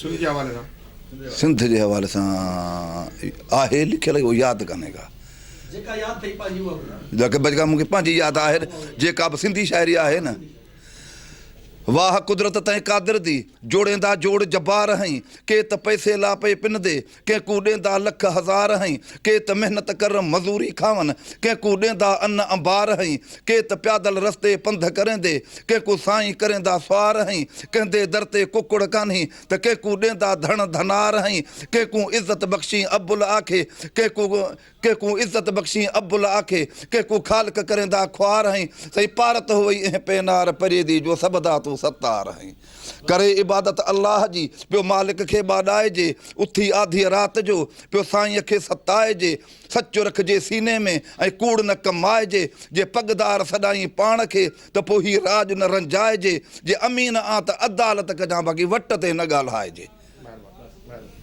سنڌ جي حوالي سان. سنڌ جي حوالي سان آهي لکيل اهو ياد ڪانهي ڪا. جيڪا ياد اٿئي پنهنجي اها ٻڌاء. جيڪا مون کي پنهنجي ياد آهي جيڪا به سنڌي شاعري آهي نه. واهه قدرت تنهن قادر the, جوڙيندا جوڙ جبار هئين، ڪي ته پئسي لا پئي پنندي، ڪنهن ڪو ڏيندا لک هزار هئين، ڪي ته محنت ڪر مزوري کاون، ڪنهن ڪو ڏيندا ان انبار هئين، ڪي ته پيادل رستي پنڌ ڪريندي، ڪنهن ڪو سائين ڪريندا سوار هئين، ڪنهن the در تي ڪڪڙ ڪانهي، ته ڪنهن ڪو ڏيندا ڌڻ ڌنار هئين، ڪنهن ڪو عزت بخشين ابل آکي، ڪنهن ڪو. ڪنهن ڪون عزت بخشين ابل آکي، ڪنهن ڪون خالق ڪريندا خوار هئين، سئي پارت هوئي اهين پينار پري the جو سڀ دا تون ستار هئين. ڪري عبادت الله جي، پيو مالڪ کي ٻاڏائجي، اٿي آڌيء رات جو، پيو سائينء کي ستائجي، سچ رکجي سيني ۾، ۽ ڪوڙ نه ڪمائجي، جي پڳدار سڏائين پاڻ کي، ته پوء هي راڄ نه رنجائجي، جي امين آن ته عدالت ڪجان باقي وٽ تي نه ڳالهائجي.